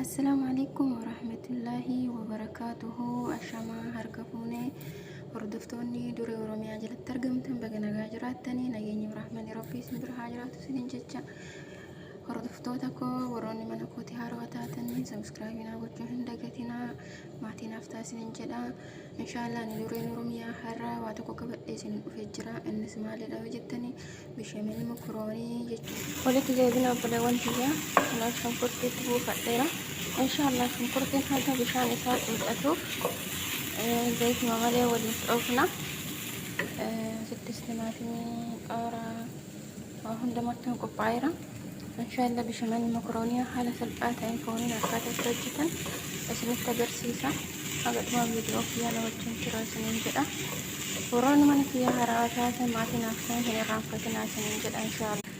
Assalaamu alaikum warahmatullaahi wabarakaatuhu. Ashamaa harka fuunee hordoftoonni duree Oromiyaa jalatti argamtan baga nagaa jiraattanii nageenyi rahmanni rabbii isin bira haa jiraatu isiniin jecha. Hordoftoota koo warroonni mana kooti haarawaa taatan subscribe naa gochuu hin dagatinaa, maatii naaf ta'a isiniin jedha. Inshaallah ani dureen Oromiyaa har'a waa tokko qabadhee isin dhufee jira. Innis maalidha yoo jettanii bishamel mokoroonii jechuudha. Walitti deebina obboleewwan tiyya. Kanaaf shunkurtiitti buufadheera. Inshaallah shunkurtiin haga bishaan isaa xuuxatuuf zayituma malee waliin dhoofna. Asittis timaatimii, qaaraa waa hundumattuu qophaa'eera. Inshaallah bishamel mokoroonii haala salphaa ta'een fooniin akkaataa itti hojjetan isinitti agarsiisa. Haga dhuma viidiyoo kiyyaa na wajjin tura isiniin jedha. Warroonni mana kiyyaa haarawaa taatan maatii naaf ta'an hin irraanfatinaa isiniin jedha inshaallah.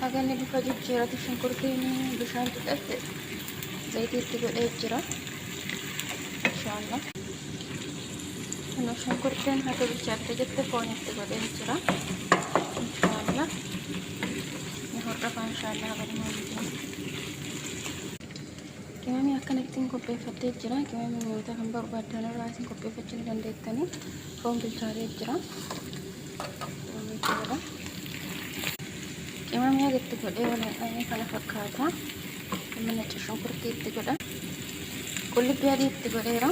Haga inni bifa jijjiiratu shunkurtiin bishaan tuqetti zayitii itti godhee jira. Inshaallah. Kun shunkurtiin haga bilchaatte jette foon itti godhee jira. Inshaallah. Ni hordofa inshaallah haga dhuma viidiyoo. Qimamii akkanattiin qopheeffadhee jira. Qimamii nyaata kan barbaaddan irraa isin qopheeffachuu ni dandeettanii. Foon bilchaatee jira. Qimamii itti godha. Qimamii itti godhee waliin dhahee kana fakkaata. Amma nacci shunkurtii itti godha. Qullubbii adii itti godheera.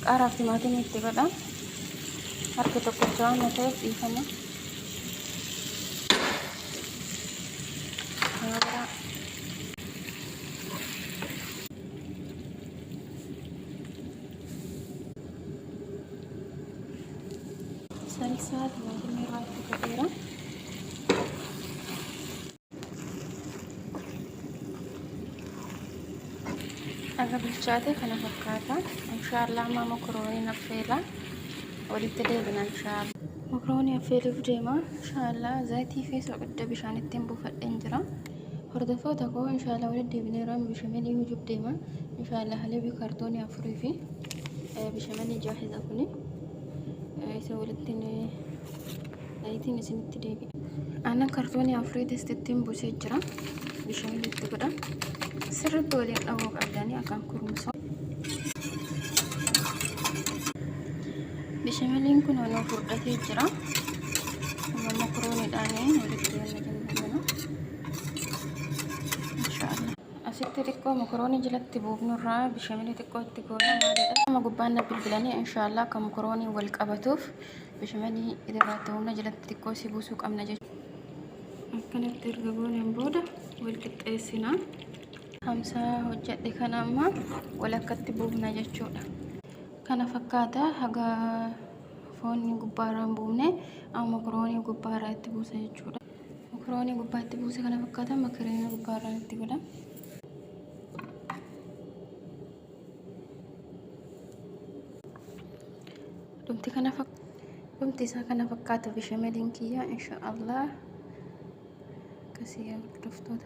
Qaaraaf timaatimii itti godha. Harka tokkocha waan na ta'eef dhiifama. Salsaa timaatimii irraa itti godheera. Aga bilchaate kana fakkaata. Inshaallah amma mokorooniin affeela. Walitti deebina inshaallah. Mokoroonii affeeluuf deema. Inshaallah zayitii fi soqidda bishaan ittiin buufadheen jira. Hordoftoota koo inshaallah walitti deebineera bishamelii hujuuf deema. Inshaallah haliibii kaartoonii afurii fi bishamelii jaahiza kuni isa walitti zayitiin isinitti deebi'a. Aannan kartoonii afurii testittiin buusee jira. Bishaan itti godha. Sirriitti waliin dhahuu qabdanii akkaan kurmusa. Bishameliin kun nu furdatee jira. Amma mokorooniidhaan walitti wanna jennu kana. Inshaallah. Asitti xiqqoo mokoroonii jalatti buufnurraa bishamelii xiqqoo itti goona maalidha. Amma gubbaan na bilbilanii inshaallah akka mokoroonii wal qabatuuf Bishamelii irraatti humna jalatti xiqqoo si buusuu qabna jechuudha. Akkanatti erga gooneen booda wal qixxeessina. Hamsaa hojjedhe kana amma walakkatti buufna jechuudha. Kana fakkaata haga foonni gubbaarraan buufne amma mokoroonii gubbaarraa itti buusa jechuudha. Mokoroonii gubbaatti buuse kana fakkaata amma kireemii gubbaarraan itti godha. Dhumti kana dhumti isaa kana fakkaata bishameliin kiyya insha Allah akkasii hordoftoota.